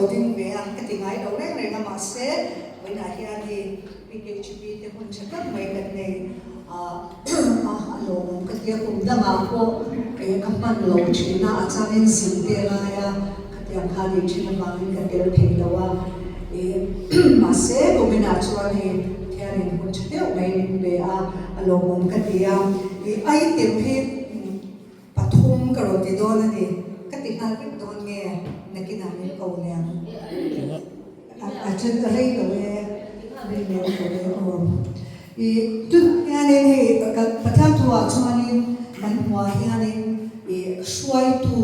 lo ding ve a, ka ti ngai lo reng reng a, mahse vawiinah hian hei PKHP te hun tha tak mai kan nei a, a lawmawm ka ti a, kum dangah pawh ka hman lo thin a, a changin zin te lai a, khatiang kha nih thin avangin ka tel thei lo a, mahse kuminah chuan hei Pathianin hun tha deuh mai min pe a, a lawmawm ka ti a, item hi. Pathum ka rawn ti dawn a ni. Ka ti nghal vek dawn nge? Nakinah min ko leh ang. A then a rei lo e, rei lem lo e aw. I tunah hianin hei Pathian thuah chuanin kan hmuah hianin i hruaitu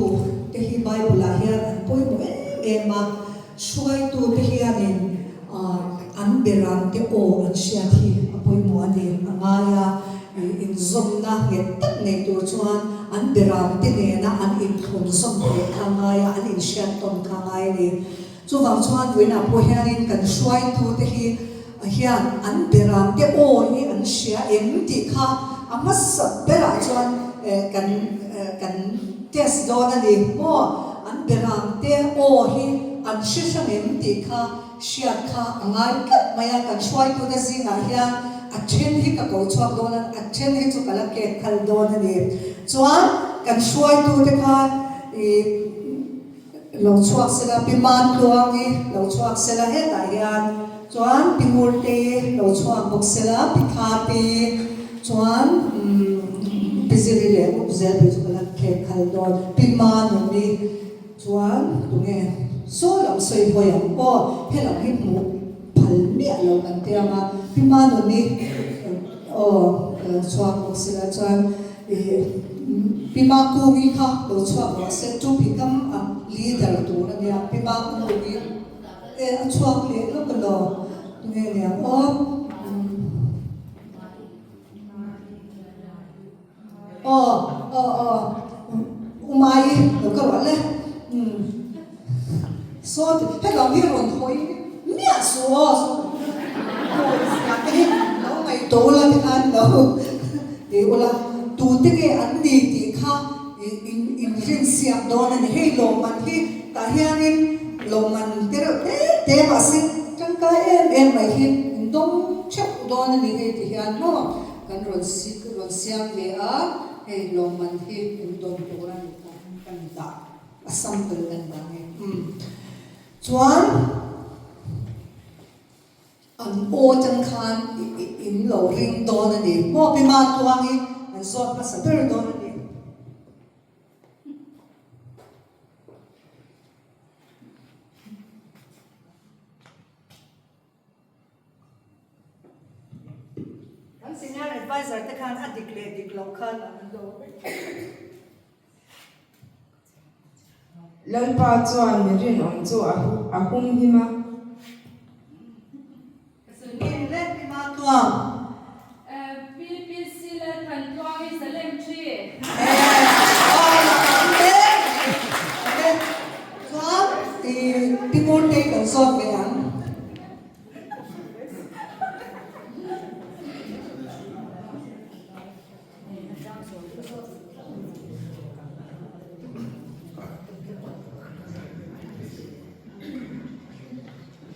te hi Bible ah hian an pawimawh em em a. Hruaitu te hianin an beram te aw an hriat hi a pawimawh a ni. A ngai a, inzawmna nghet tak nei tur chuan an beram te nena an inthlunzawm theih kha a ngai a, an inhriat tawn kha a ngai a ni. Chuvang chuan vawiinah pawh hianin kan hruaitu te hi hian an beram te aw hi an hria em tih kha a hmasa berah chuan kan kan test dawn a ni maw? An beram te aw hi an hre hrang em tih kha hriat kha a ngai tlat mai a, kan hruaitute zingah hian a then hi ka ko chhuak dawn a, a then hi chu ka la kek khal dawn a ni. Chuan kan hruaitute khan ih. Lo chhuak sela, Pi Mantluangi lo chhuak sela hetah hian chuan Pi Ngurtei lo chhuak bawk sela, Pi Thati chuan Pi Ziri leh Up Zelpui chu ka la khek khal dawn, Pi Manuni chuan tunge saw lam sawi hawi ang aw, helam hi hmuh phal miah lo kan ti ang a, Pi Manuni aw lo chhuak bawk sela chuan Ih, Pi Makungi kha lo chhuak rawh se, chu Bikam a leader tur a nia, Pi Makungi e a chhuak leh lawk alo, tunge niang aw, aw aw aw U Mai lo ka ruah le, umm saw helam hi rawn hawi miah suh aw, hawi zia te hi lo ngaihtuah ula tikhan lo. Ti ula, tute nge an ni tih kha in rinsiak dawn a ni. Hei lawmman hi tah hianin lawmman te reuh te te mahse tangkai em em mai hi in dawng theuh dawn a ni hei ti hian maw kan rawn rawn siam ve a, hei lawmman hi in dawn tur a ni kha kan dah a sample kan dah nge. Umm chuan. An aw atang khan in lo ring dawn a ni. Maw Pi Matuangi an zawt hmasa ber dawn a ni. Kan senior adviser te khan a dik leh dik loh khan an lo. Lalpa chuan mi rinawm chu a humhim a. PPC Lalthantluangi Salem Thi.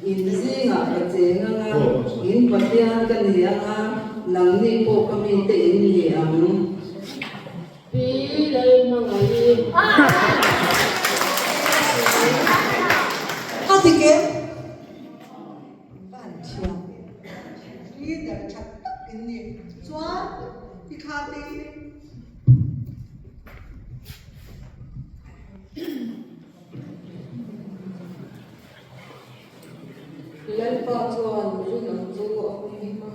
In zingah ka cheng ang a, in Pathian ka ni ang a, nangni pawh ka mite in ni ang. Pi Lalhmangaih. A dik em? Van thiam leader tha tak in ni chuan i kha te hi. Lalpa chuan rinawm chu a humhim a.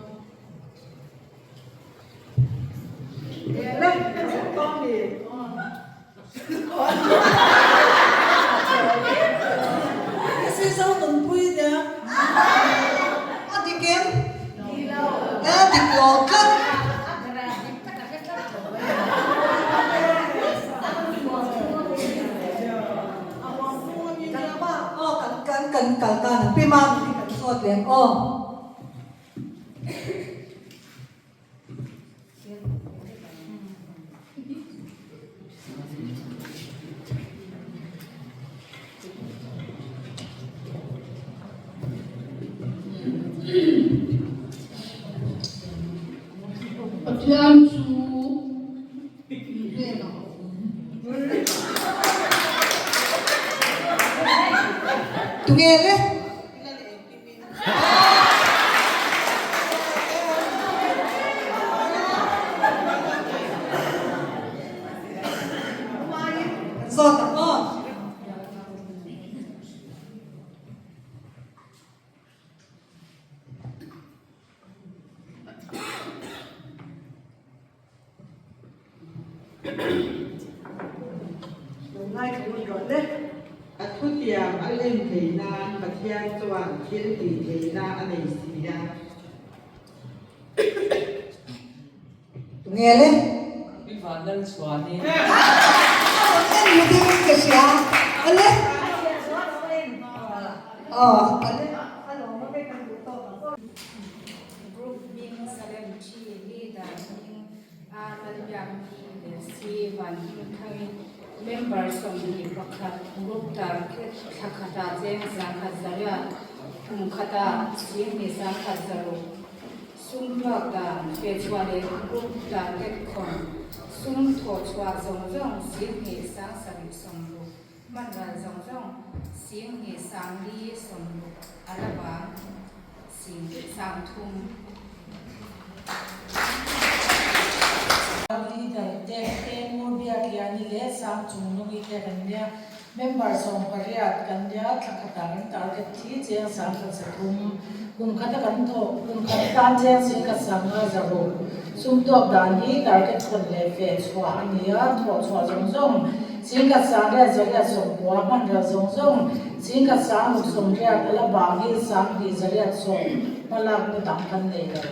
Pathian chu in hnenah a awm. Tunge le? Zawt ang aw. Lo ngaithla ngun rawh le. A thutiam a len thei nan Pathian chuan thil tih theihna a nei si a. Tunge le? I van lal chhuan i. A rawn en lu deuh in ka hria. Ale. Aw ale. A lawm a vek an duh tawk ang aw. Group hming Salem Thi Leader hming A Lalbiakmi leh C Van Hmingthangi Member 21 Group target thla khatah cheng 100 kum khatah 21,600 Sum tuak dan fehchhuah leh group target khawn sum thawhchhuah zawng zawng 27,060 hman ral zawng zawng 24,060 a la bang 30,000. Leader te Pengmur Biakliani leh Sangchungnungi te kan nia. Member 18 kan nia, thla khatah kan target thi cheng 1300, kum khata kan thawk, kum khat tan cheng 15,600. Sum tuak dan hi target khawn leh feh chhuah a ni a, thawh chhuah zawng zawng 18,890 hman ral zawng zawng 16,080 a la bang hi 2120 hmalakna dang kan nei lo.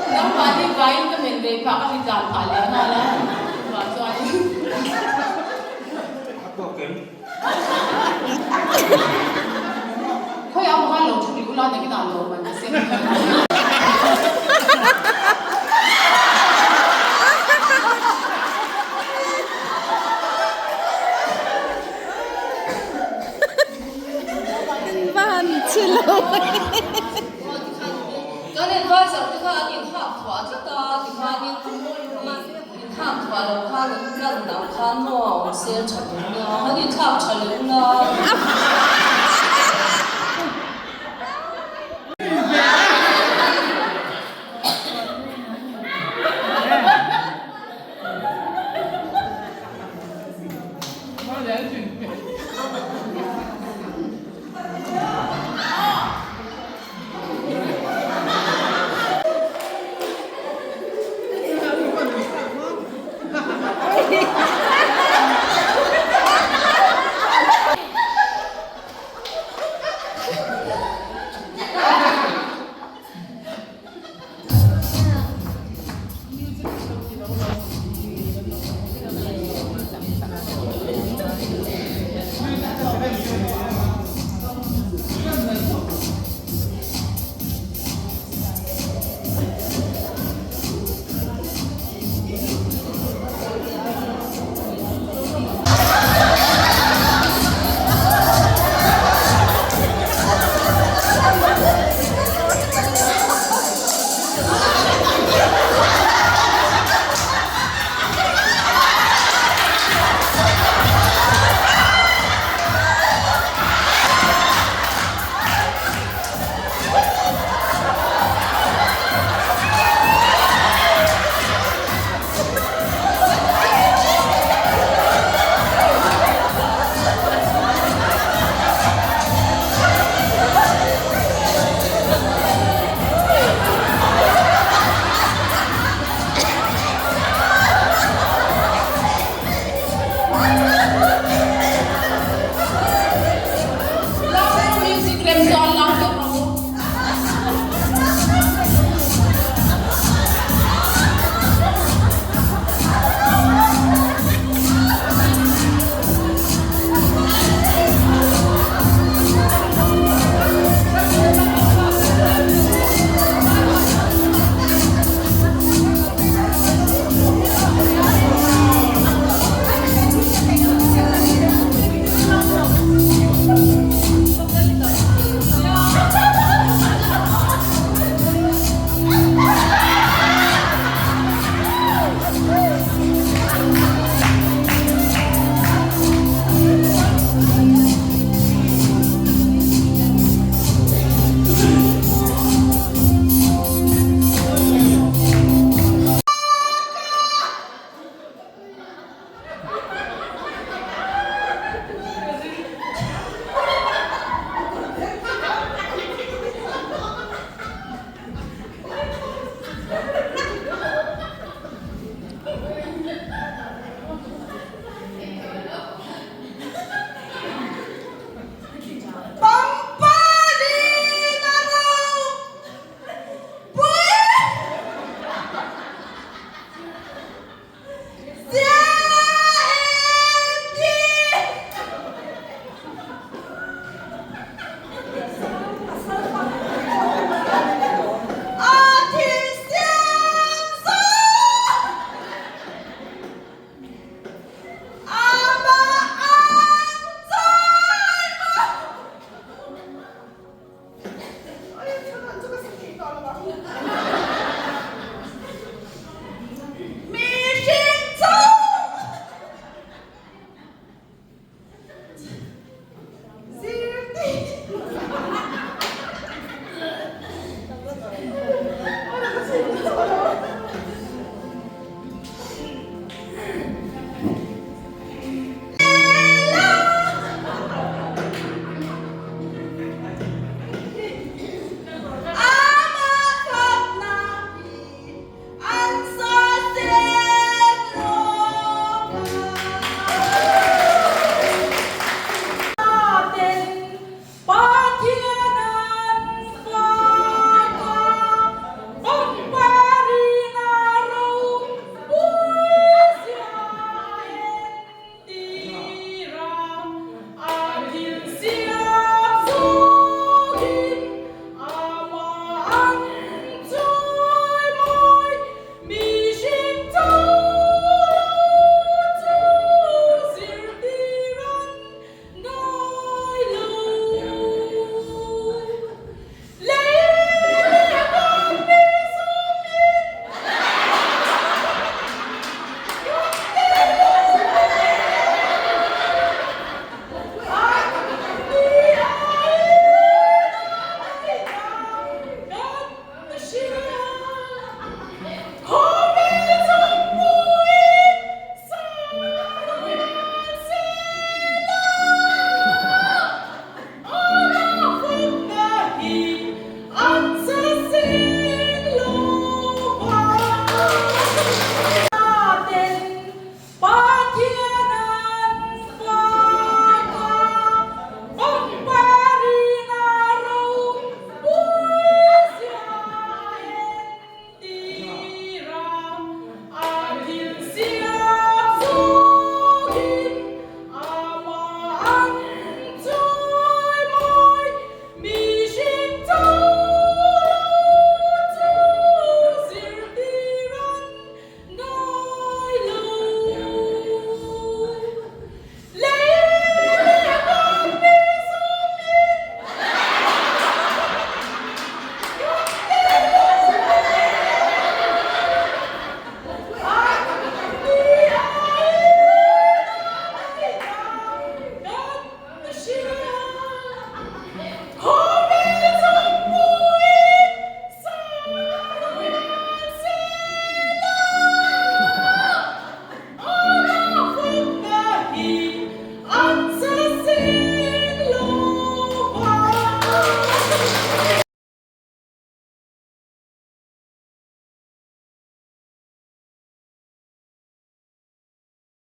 Nangmah hi vaiin ka men ve phah ka hritlan phah leh nghal a, chuvang chuanin. A tawk em? Khawiah maw khan lo thu rih ula nakinah lawm an sem. Kan advisor te kha an inhak thuah tlat a, tikhanin inhak thuah lo khan an lan dang khan maw awm sel tha lem nia, an inthlak tha lem la.